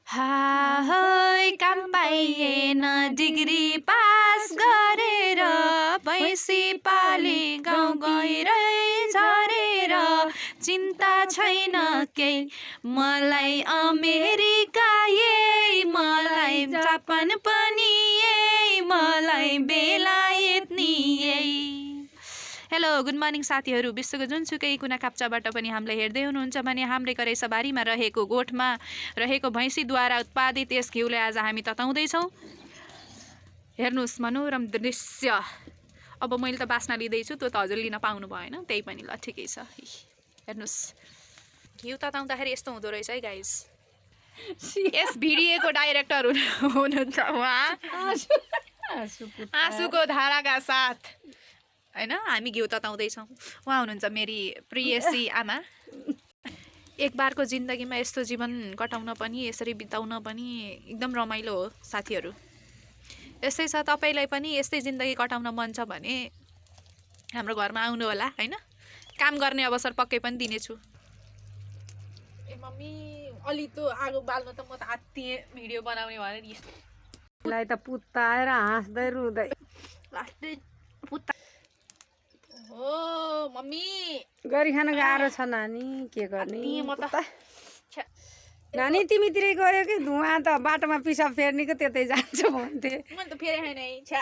हाय काम पाइएन degree pass गरेर भैँसी पाली गाउँ गइरै झरेर चिन्ता छैन केही मलाई अमेरिका यही मलाई जापान पनि यही मलाई बेलायत नि यही। हेलो गुड मर्निङ साथीहरू, विश्वको जुनसुकै कुना काप्चाबाट पनि हामीलाई हेर्दै हुनुहुन्छ भने हाम्रै करेसाबारीमा रहेको गोठमा रहेको भैँसीद्वारा उत्पादित यस घिउलाई आज हामी तताउँदैछौँ। हेर्नुहोस् मनोरम दृश्य। अब मैले त बास्ना लिँदैछु, त्यो त हजुर लिन पाउनु भएन, त्यही पनि ल ठिकै छ। हेर्नुहोस् घिउ तताउँदाखेरि यस्तो हुँदो रहेछ है गाइस। यस भिडियोको डाइरेक्टर हुनुहुन्छ उहाँ आँसुको धाराका साथ हैन हामी घिउ तताउँदैछौँ। उहाँ हुनुहुन्छ मेरी प्रियसी आमा। एक बारको जिन्दगीमा यस्तो जीवन कटाउन पनि यसरी बिताउन पनि एकदम रमाइलो हो साथीहरू। यस्तै छ, तपाईँलाई पनि यस्तै जिन्दगी कटाउन मन छ भने हाम्रो घरमा आउनु होला हैन, काम गर्ने अवसर पक्कै पनि दिनेछु। ए मम्मी अलि त आगो बाल्न त म त आत्तिएँ भिडियो बनाउने भनेर यसलाई त पुत्ताएर हाँस्दै रुँदै लास्टै पुत्ता हो मम्मी गरी खान गाह्रो छ नानी, के गर्ने म त नानी तिमीतिरै गयो कि धुवा त बाटोमा पिसाब फेर्नेको त्यतै जान्छ भन्थे। मैले त फेरि हैन छ्या